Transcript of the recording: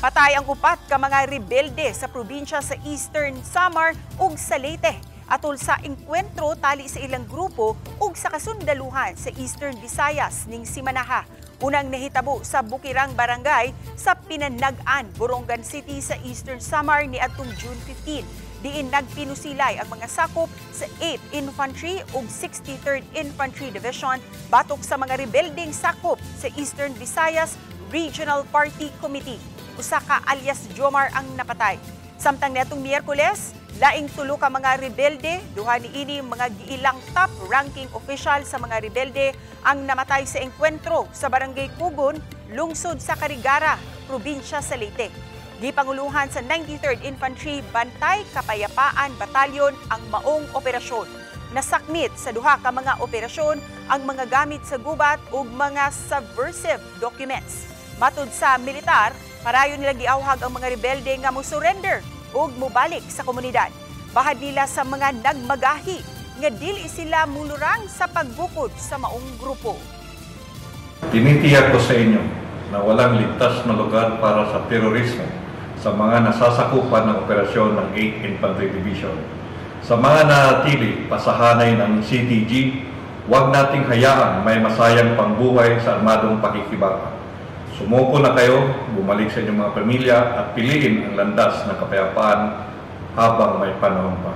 Patay ang upat ka mga rebelde sa probinsya sa Eastern Samar ug sa Leyte atol sa engkwentro tali sa ilang grupo ug sa kasundaluhan sa Eastern Visayas ning simanaha. Unang nahitabo sa Bukirang Barangay sa Pinanag-an, Borongan City sa Eastern Samar ni adtong June 15. Diin nagpinusilay ang mga sakop sa 8th Infantry ug 63rd Infantry Division batok sa mga rebeldeng sakop sa Eastern Visayas Regional Party Committee. Usa ka alias Jomar ang napatay. Samtang niadtong Miyerkules, laing tulo ka mga rebelde, duha niini mga giilang top-ranking official sa mga rebelde ang namatay sa engkwentro sa Barangay Kugon, lungsod sa Carigara, probinsya sa Leyte. Gipanguluhan sa 93rd Infantry Bantay Kapayapaan Batalyon ang maong operasyon. Nasakmit sa duha ka mga operasyon ang mga gamit sa gubat ug mga subversive documents. Matud sa militar, parayon nila giawhag ang mga rebelde nga mo surrender ug mobalik sa komunidad. Bahad nila sa mga nagmagahi nga dili sila mulurang sa pagbukod sa maong grupo. Tinitiyak ko sa inyo na walang ligtas na lugar para sa terorismo sa mga nasasakupan ng operasyon ng 8th Infantry Division. Sa mga nanatili pa sa hanay ng CTG, huwag nating hayaang may masayang pang buhay sa armadong pakikibaka. Sumuko na kayo, bumalik sa inyong mga pamilya at piliin ang landas ng kapayapaan habang may panahon pa.